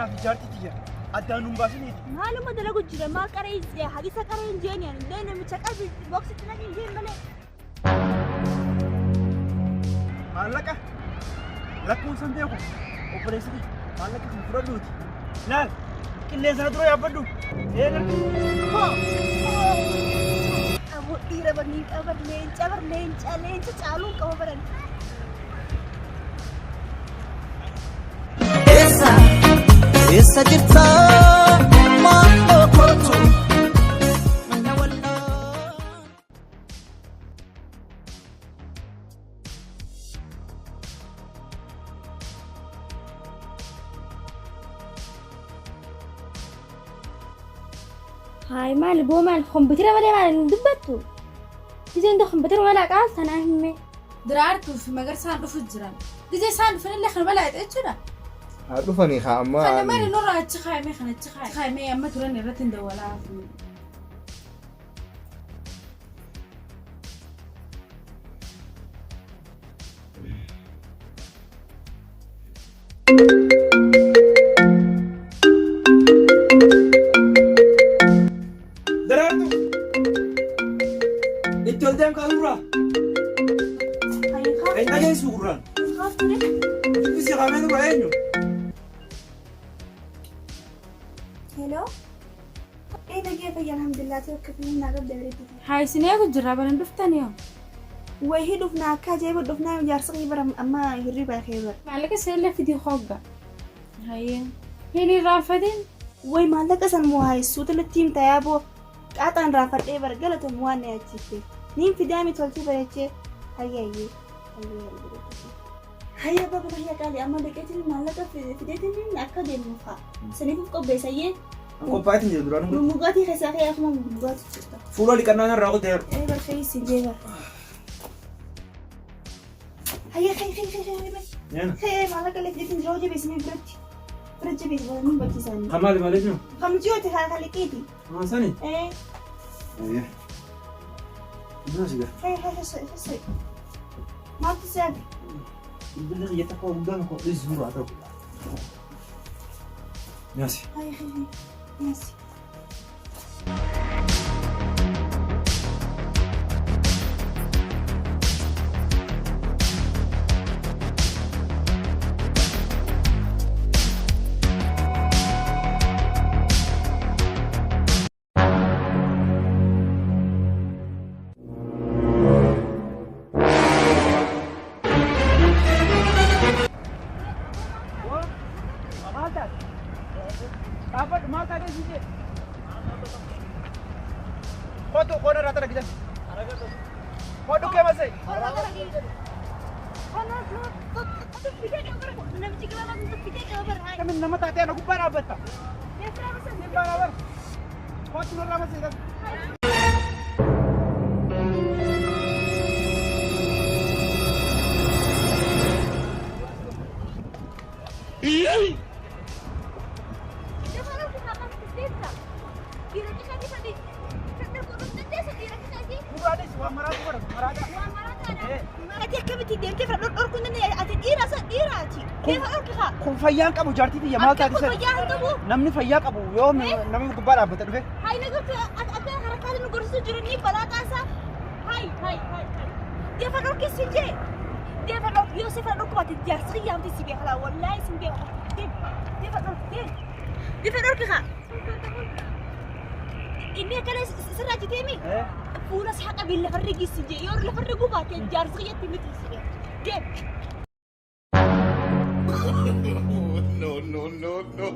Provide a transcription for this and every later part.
Anaaf jaartii tiyya addaan nun baasiniiti. Maaluma dalagu jira maal qaree hadisa qaree hin jeeni ani illee namicha qabi boksitti naqi hin jeen malee. Maallaqa lakkoofsan beeku obboleessa kiyya maallaqa kan fudhadhuuti. Laal qilleensa na dura yaabbadhu. Aboo dhiira barniin qabar leenca bar leenca leenca caaluun qaba baran. Eessa eessa jirta maaloo kootu na wallaa. Haay maali boo maali kompiitara malee maali hin dubbattu? Gisee hunda kompiitara malee qaal tanaa himme. Diraartuu fi Magarsaan dhufu jiran. Gisee isaan dhufan illee kana balaa jechuudha. Haa dhufanii haa amma. Kana mari nurraa achi kaa'ame kana achi kaa'ame amma turan irratti hin dawwalaa. Daraartu! Itti ol deem kaanurraa. Hin dhageessu gurraan. Dubbisi kaamee nurraa eenyu? Hello. Ee nagee fayyaa alhamdulillah ta'e akka fi naa qabda bareedu. Haa isin eegu jirra baran dhuftanii hoo. Wayii dhufnaa akka ajaa'iba dhufnaa jaarsa kee bara amma hirriba kee bara. Maallaqa isa fidii hogga. Hayyee. Hin irraanfatin. Way maallaqa san moo haayissuutu natti himta yaa boo qaaxaan raafadhee bara galatoom waan na yaachifte. Niin fidaami tolchee bareechee hayyee hayyee hayyee hayyee abbaa kun hayya qaali amma dhaqeetiin maallaqa fideetiin akka deemnuuf haa saniif of qopheessa hayyee. Qophaa'eetiin jira duraan. Mugaatii keessaa kee akkuma mugaatu jirta. Fuula dhiqannaa irraa qotee. Ee barkee si jeera. Hayyee kee kee kee kee Nyaana. kee maallaqa illee fideetiin jira hojii beeksisanii biratti. Bira jabeessi bara nun barsiisanii. Kan maali maali jiru? Kan jiyooti haa kaliqiiti. Haa sani. Ee Hayyee. Maasi gaa. kee kee kee kee maaltu si hafe? Bilbilli kiyya takka guddaan tokko dhiisu suuraa ta'u. Nyaasi. Hayyee kee kee nyaasi. Maal taate? Dhaabbadhu maal taate siin jedhe? Kootu qoona irraa tana gidan. Koo dhukkee masee. Kamin nama taatee ana gubbaa dhaabbatta. Gubbaa dhaabbatta. Kootu narraa masee. Muraanis waan maraatu godhama. Maraata. Ati akkamitti deemtee fira dhorkuu hin dandeenye ati dhiira isa dhiiraati. Deema dhorki haa. Kun fayyaan qabu jaartii tiyya maal taate Akka sana? fayyaa hin qabu. Namni fayyaa qabu yoo nama gubbaa dhaabbate dhufe. Hai na gurtu akka harkaan nu gorsisu jiru ni balaa taasaa. Hai hai hai. Deema dhorki si jee. Deema dhorki yoo si fira dhorku baate jaarsi kiyyaamti si beekala wallaahi si beeku. Deema dhorki deem. Deema dhorki haa. Inni akkana sirraa jiteemi. Fuula isaa qabee lafarra geessi jee yoo lafarra gubaate jaarsi kiyyatti miti si beeku. Deem. No, no, no, no.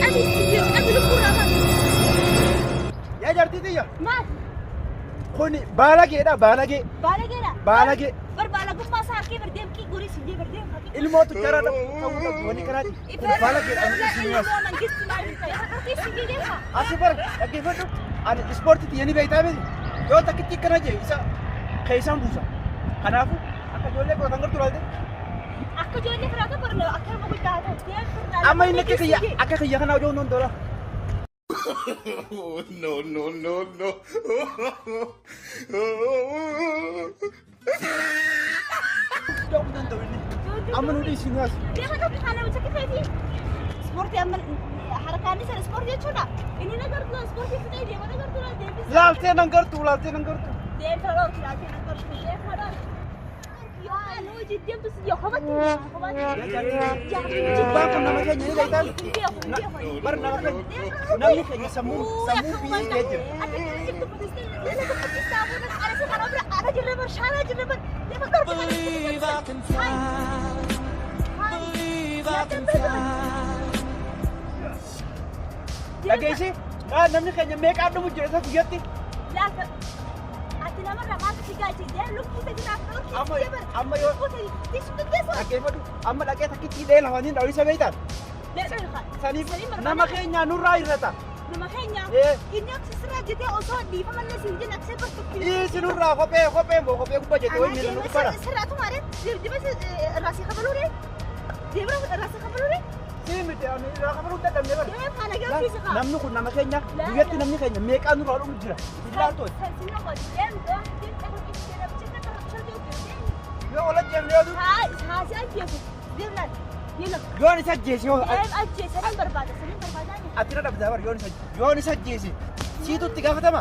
Qabi si jee qabi lukkuurraa baate. Yaa jaartii tiyya. Maal? Kuni baalageedha baalagee. Baalageedha. Baalagee. Bar baalagummaa isaa harkee bardeem qii gorii si jee bardeem haqii. Ilmoo tucharaa ta'uu qabdu wanni kanaati. Kun baalageedha ani isin waas. Asi bara dhaggeeffadhu. Ani ispoortii tiyya ni beektaa miti. Yoo takkitti akkana jee isa keessaan buusa. Kanaafuu akka ijoollee qoratan gartuu laalte. Akka ijoollee firaata barnoo akka nama guddaa ta'u. Amma inni akka kiyya akka kiyya kanaa ijoolleen tola. No, no, no, no. Ta'uu danda'u inni. Amma nu dhiisinu as. Deema tokko kana namicha kifeeti. Ispoortii amma harkaan isaa ispoortii jechuudha. Inni na gartuu ispoortii fidee deema na gartuu deebisa. Laaltee nan gartuu laaltee nan gartuu. Deemsa dhorki laaltee nan gartuu deemsa dhorki. Yoo nu hojii deemtu si yoo kophaatti kophaatti. Gubbaan kun nama keenya ni beektaa? Bar nama keenya namni keenya sammuu sammuu biyyi kee jira. Believe I can fly. Believe I can fly. Dhageessi namni keenya meeqaan dhumu jira isa guyyatti? Ati namarraa maaltu si gaachise? Lubbuu Amma amma yoo dhaggeeffadhu amma dhaqee takkitti hidhee lafaniin dhawisa beektaa? Saniif nama keenya nurraa hir'ata. Nama keenya inni akka sirraa jetee osoo dhiifamallee siin jenne akka sirba tokko. Dhiisi nurraa kophee kophee moo kophee gubbaa jette wayii miila nu gubbaadha. Sirraatu malee deebiba irraa si kafaluure deebiba irraa si kafaluure. Sii miti ani irraa kafaluu dadhabne bara. Deebiba kana gaaffiisa kaa. Namni kun nama keenya guyyatti namni keenya meeqaan nurraa dhumu jira. Illaaltooti. Yoo ol ajjeefne yoo du'u. Haa si ajjeesu deemnaan. Yoon isa ajjeese yoo. Ajjeese sanin barbaada sanin barbaada. Ati irra dhabdaa bara yoon isa yoon isa ajjeese siitu itti gaafatama.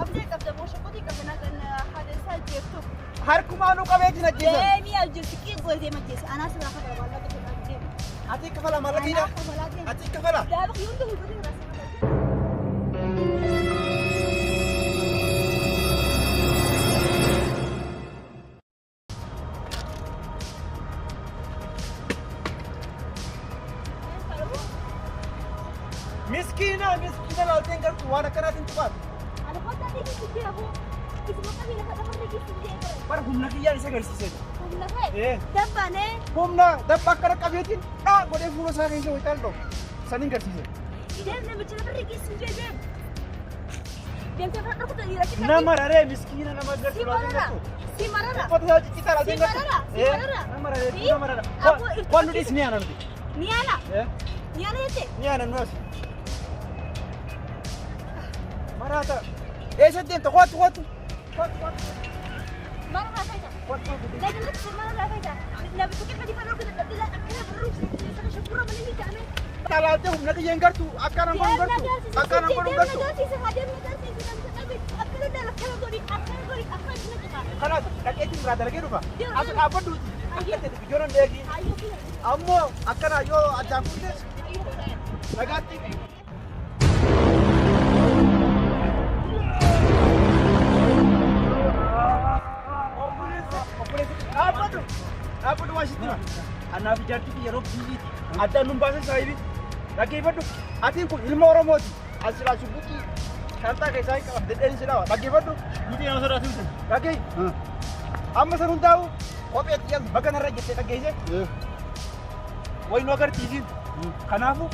Abdee qabda boosha qotii qabda haadha isaa ajjeeftu. Harkumaanuu qabeetiin ajjeesan. Deemii ajjeesu qiqqoo deema ajjeese anaa sirraa kafala maallaqa sirraa deema. Ati kafala maallaqiidha. Ati kafala. Daaba kiyyuun ta'uu godhee irraa Miskiina miskiina laalteen gartuu waan akkanaatiin tuqaatu. Bara humna kiyyaan isa agarsiisee. Humna kee? Dabbaanee? Humna dabba akkana qabeetiin dhaa godhee fuula isaa keessa wayii dhoo saniin agarsiise. Deem namicha lafarra geessu jee deem. Deemtee fira dhorkuta dhiiratti. Nama raree miskiina nama agarsiisu. Si marara. Si marara. Uffata isaa ciccitaa laalteen gartuu. Si marara. Si marara. Nama raree nama marara. Waan nu dhiisi ni aanan nuti. Ni aana. Ni aana jette? Ni aanan nu as. Marata. Eessa deemta? Kootu kootu. Kootu kootu. Mara raafayta. Laakiin lakki mara raafayta. Namicha qeqqa difa dhorkuta dhabdila akkana barruuf saka shakkura malee ni ta'ame. Talaaltee humna kiyyeen gartuu akkana godhu gartuu akkana godhu gartuu. Kanaaf dhaqeetiin biraa dalagee dhufa. As dhaabbadhuuti. Akka ta'e biyyoon deegi. Ammoo akkana yoo addaan kutte nagaatti. Dhaabbadhu. Dhaabbadhu waan sitti hima. Annaaf ijaartii yeroo biyyiiti. Addaan nun baasan saahibi. Dhaggeeffadhu. Atiin kun ilma Oromooti. As silaa shubbuqii shantaa keessaa hin qabamte dheen silaa dhaggeeffadhu. Nuti nama sodaatu miti. Dhaggeey. Amma san hundaa'u kophee xiyyan bakka narra jettee dhaggeesse. Wayi nu agarsiisin. Kanaafuu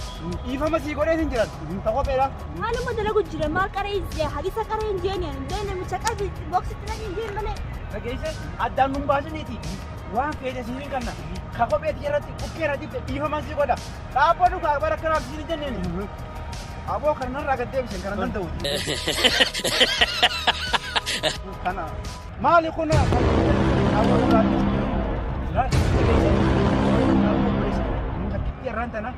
dhiifama sii godhee hin jiran. Ta kopheedha. Maaluma dalagu jira maal qaree jee hadisa qaree hin jeen hin namicha qabi boksitti naqi hin jeen malee. Dhageesse addaan nun baasiniiti. Waan feete siin hin qabna. Ka kophee irratti bukkee irra dibde dhiifama sii godha. Dhaabbadhu kaa bara akkanaaf siin hin jenneeni. Aboo kanarraa gad deebisan kana danda'u. Kana maali kun aboo irraa irraan tana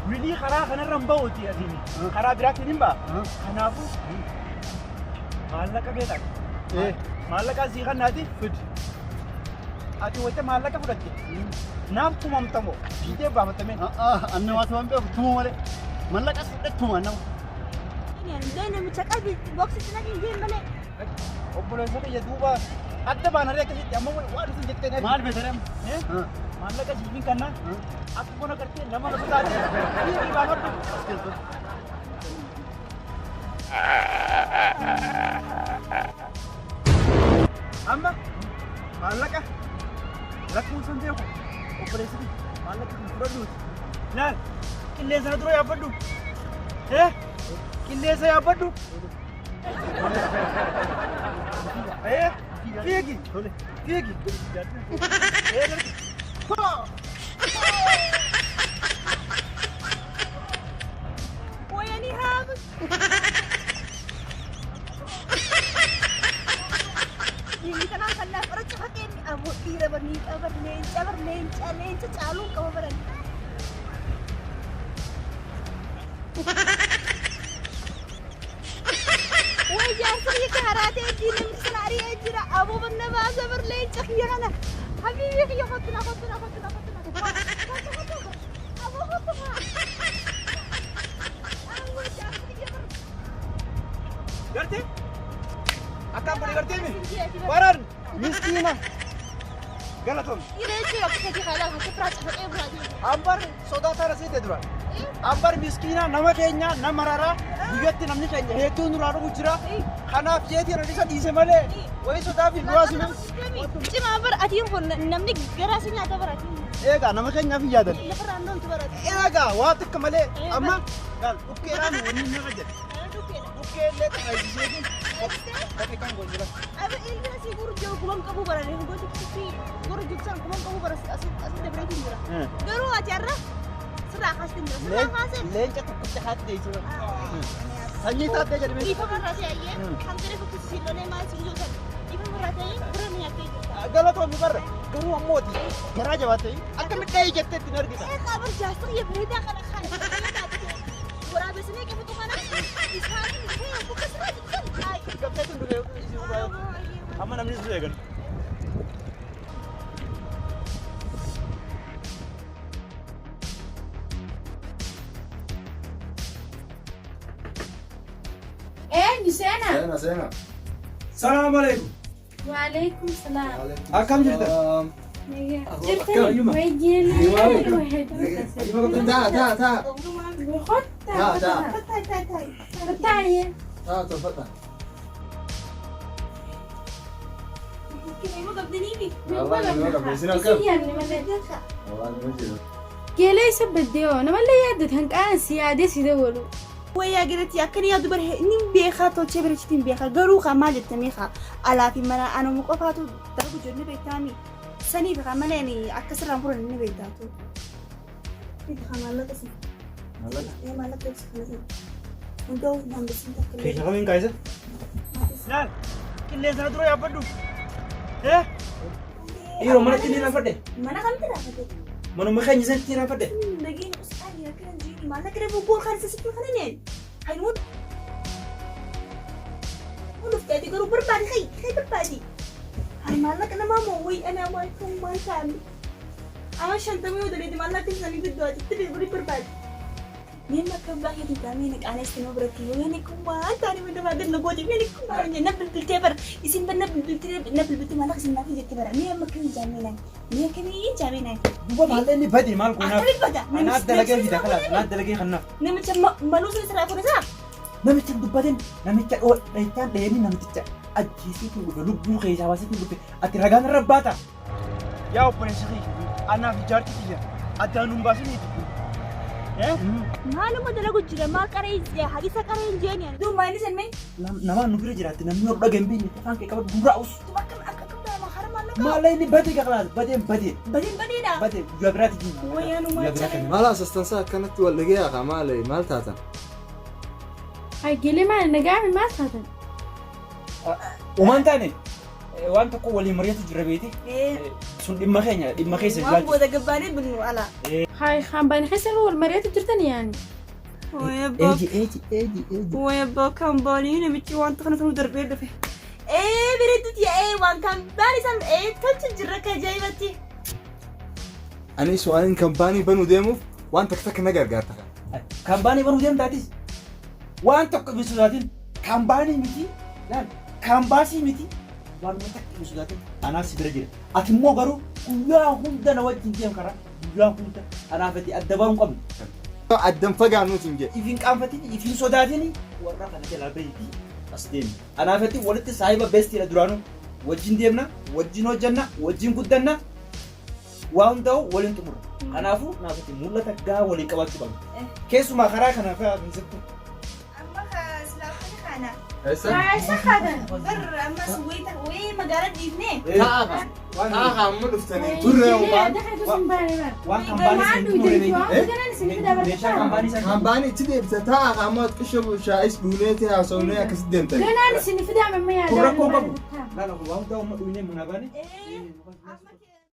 wilii karaa kanarra hin ba'uuti asiin karaa biraatiin hin ba'a. Kanaafuu maallaqa beekaa. Maallaqa sii kannaati fidi. Ati wayita maallaqa fudhatte naaf tumamtamoo fiidee baafatamee. Anna waatu waan beeku tumuu malee maallaqa fudhatte tuma nama. Namicha qabi boksitti naqi hin jeen malee. Obboleessa kiyya duuba adda baanaree akkasitti amma waan isin jettee Maal beekaree? Maallaqa siif hin kannaa akka bona gartee nama lafa taate fiidee baafadhu. Amma maallaqa lakkoofsa hin beeku obboleessi maallaqa hin fudhadhuuti. Laal qilleensa na dura yaabbadhu. Qilleensa yaabbadhu. Fiigi fiigi. Wayani haa Diinni kanaan kan naaf qara cafaqeen aboo dhiira bar ni qabar leenca bar leenca leenca caaluun qaba baran. Way jaarsa kiyya kaaraa ta'e diinni sana ari'ee jira aboo banna baasa bar leenca kiyya kana. Habiibii kiyya kottu na kottu na kottu na kottu na kottu kottu aboo kottu haa. Aboo jaarsa kiyya bar. Gartee? Akkam godhe gartee mi? Baran miskiina. Galatoom. Dhiira jechuun akka sadii kalaa kan firaa cafaqee biraa deemu. Ambar sodaataa rasiite dura. Ambar miskiina nama keenya nama raraa guyyatti namni keenya hedduun duraa dhufu jira. Kanaaf jeetiin ani isa dhiise malee wayii sodaa fi duraa sunu. Cimaa bara atiin kun namni garaa si nyaata bara atiin. Eegaa nama keenyaaf hin yaadan. Lafarraa hin dhooftu bara atiin. Eegaa waa xiqqa malee amma gaal dhukkeedhaan wanni inni irra jedhe. Dhukkee illee xaayisiseetiin kophee kan goone. Aba ilmi asii gurru jiru kuban qabu bara reefu gooti kichi gurru jiru san kuban qabu bara asii asii dabreetiin jira. Garuu ati har'a sirraa kaasteen jira. Sirraa kaasee. Leenca tokkotti haati deessisa. Sanyii taattee jedhame. Dhiifama irraa ta'e ayyee kan ta'e fokkisiisii lolee maal si jiru san dhiifama irraa ta'e bira ni nyaattee jirta. Galatoomii barra garuu ammooti garaa jabaattee akka midhaa ijjattee ittiin argita. Eegaa bar jaarsa kiyya bareedaa kana kan waraabessinee qabatu kana isaan bakka sirraa jiru san. Gamtee tun dhufee isii amma namni sun eegan. Eenyu seenaa? Seenaa seenaa. Salaamu alaikum. Waalaikum salaam. Akkam jirtan? Jirtan wajjin. Taa taa taa. Kottaa. Taa taa. Kottaa. Taa tolfadha. Geelee isa baddee namallee yaaddate hanqaan si yaadee si dawwalu. Wayyaa galatti akkana yaadu bara inni beekaa tolchee bareechitiin beekaa garuu kaa maal jettanii kaa alaa fi mana anuma qofaatu darbu jiru ni beektaami. Saniif kaa mana ani akka sirraan furan ni beektaatu. Kaa maallaqa si. Maallaqa si kana sana. Hundaa'u hambisiin takka. Keessa kamiin kaayisa? Laal qilleensa na dura yaabbadhu. Dhiiroo manatti ni raafadhe. Mana kamitti raafate? Manuma keenya isatti ni raafadhe. Nageenya usxaanii akkana jiini maallaqa reefu gool kan isa sitti kana neen. Hayinuun dhuftee garuu barbaadi hay hay barbaadi. Hay maallaqa namaa moo wayi anaa maal ta'u maal ta'ani. Ama shantamii yoo daleeti maallaqa isaanii gidduu achitti godhi barbaadi. Mee makka baay'ee taamee na qaanees nama biratti yoo inni kun waan taane wanta baay'ee na gooti mee kun maal na bilbiltee bara isin bara na bilbiltee na bilbiltee maallaqa isin naaf jettee bara mee amma kamiin jaamee naan mee kamiin jaamee naan. Duuba maallaqa inni bade maal goonaaf? Akkamiin bada? Anaaf dalagee fida kalaas anaaf dalagee kannaaf. Namicha maluu sana sirraa fuudhe Namicha hin dubbatin namicha dhahichaan dhahanii namticha ajjeesiitiin dhufe lubbuu keessaa baasiitiin dhufe ati ragaan irra baata. Yaa obboleessi kiyya anaaf jaarti kiyya addaan nun baasiniiti. Maaluma dalagu jira maal qaree hadisa qaree hin jeeni. Duuba inni san mee? Namaan nu bira jiraatti namni yoo dhageen beekne afaan kee qabatu duraa us. Akkam akka akkam ta'e hara maallaqa. Maalla inni badee kalaas badeen badee. Badeen badeedha. Badee guyyaa biraatti jiru. Wayyaanuma cale. Maal haasastan akkanatti wal dhagee haa maal maal taatan? Hay geelee maal nagaa maal taatan? Uumaan taane waan tokko waliin mari'atu jira beeti. Sun dhimma keenya dhimma keessa Waan jiraachuu. booda gabbaanee binnu ala. Hay hambaan keessa wal mari'atu jirtan yaani. Eeji eeji eeji eeji. Waya abbaa kambaanii namichi wanta kana ta'uu darbee dhufe. Ee bareedduuti ee waan kambaanii san ee tolcha jirra akka ajaa'ibatti. Anis waan kambaanii banuu deemuuf waan takka takka na gargaarta. Kambaanii banuu deemtaatis waan tokko hin sodaatin kambaanii miti laal kambaasii miti waan takka hin sodaatin anaaf si bira jira. Ati immoo garuu guyyaa hunda na wajjin deem karaa guyyaa hunda anaaf ati adda baruu hin qabnu. Addan fagaannuuti hin jedhe. Ifin qaanfatin ifin sodaatin warra kana jalaa bahiiti as deemi. Anaaf ati walitti saahiba beestiidha duraanuu wajjin deemna wajjin hojjanna wajjin guddanna waa hundaa'u waliin xumurra. Kanaafuu naaf ati mul'ata gahaa waliin qabaachuu qabna. Keessumaa karaa kana fa'aa keessattuu. Amma silaafani Kaana. Eessa? Eessa kaatan? Bar ammas wayita wayii magaalaa dhiifnee. Taa'a. Taa'a amma dhuftanii turre waan. Waan kambaanii Waan san duwidee xumuranii. waan ganaan isin fida Meeshaa barbaada. kambaanii san. Kambaanii itti deebisa taa'a amma xiqqisho shaayis dhuuneeti haasofnee akkasitti deemtanii. Ganaan isin fida amma Kun yaada. rakkoo qabu. Laala kun waan hundaa amma dhuunee munaa baane. Amma